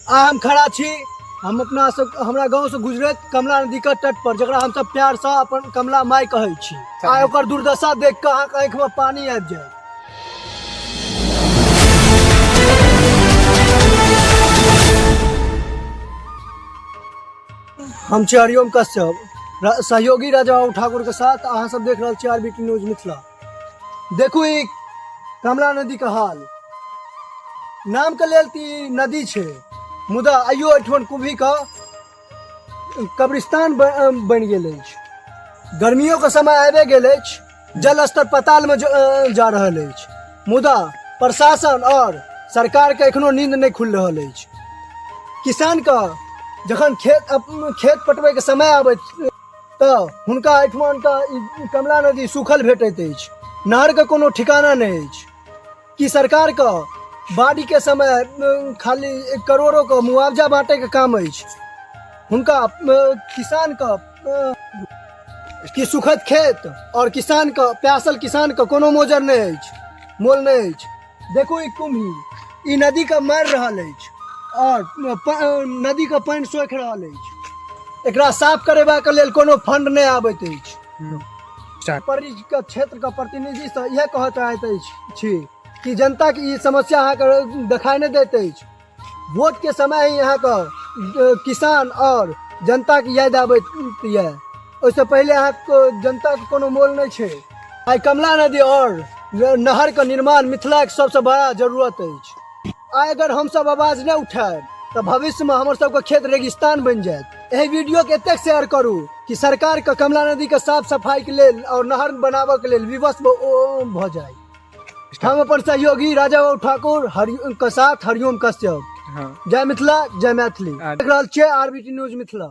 आ हम खड़ा छी हम अपना सब हमरा गाँव से गुजरैत कमला नदी के तट पर, जकरा हम सब प्यार से अपन कमला माय कहै छी। आ ओकर दुर्दशा देख के अहाँके आँखि में पानी आबि जायत। हम छी हरिओम कश्यप, सहयोगी राजा बाबू ठाकुर के साथ। अहाँ सब देख रहल छी आरबीटी न्यूज मिथिला। देखू ई कमला नदी के हाल। नाम के लेल ई नदी छै, मुदा आइयो एहिठाम कुभी के कब्रिस्तान बनि गेल अछि। गर्मियों के समय आबि गेल अछि, जल स्तर पताल में जा रहल अछि, मुदा प्रशासन और सरकार के एखनो नींद नहीं खुलि रहल अछि। किसान के जखन खेत पटबै के समय आबैत तऽ हुनका एहिठुमा के कमला नदी सूखल भेटैत अछि। नहर के कोनो ठिकाना नहि अछि। कि सरकार के बाढ़ि के समय खाली करोड़ों के मुआवजा बांटे के काम अछि? हुनका किसान के कि सुखद खेत और किसान के प्यासल किसान के कोनो मोजर नहि अछि, मोल नहि अछि। देखू ई कुम्ही ई नदी के मारि रहल अछि और नदी के पानि सोखि रहल अछि। एकरा साफ करेबाक लेल कोनो फंड नहि आबैत अछि। परी के क्षेत्र के प्रतिनिधि से इएह कहऽ चाहैत अछि छी कि जनता के ई समस्या अहाँके देखाइ नहि दैत अछि। वोट के समय ही अहाँके किसान और जनता के याद आबैत यऽ, ओहिसँ पहिले अहाँके जनता के कोनो मोल नहि छै। आइ कमला नदी और नहर के निर्माण मिथिला के सबसँ बड़ा जरूरत अछि। आइ अगर हमसब आवाज नहि उठायब तऽ भविष्य में हमर सबके खेत रेगिस्तान बनि जायत। एहि वीडियो के एतेक शेयर करू कि सरकार के कमला नदी के साफ सफाई के लेल और नहर बनाबऽ के लेल विवश भऽ जाय। हम अपन सहयोगी राजा बाबू ठाकुर हरि के साथ हरिओम कश्यप। जय मिथिला, जय मैथिली। देख रहल छियै आरबीटी न्यूज मिथिला।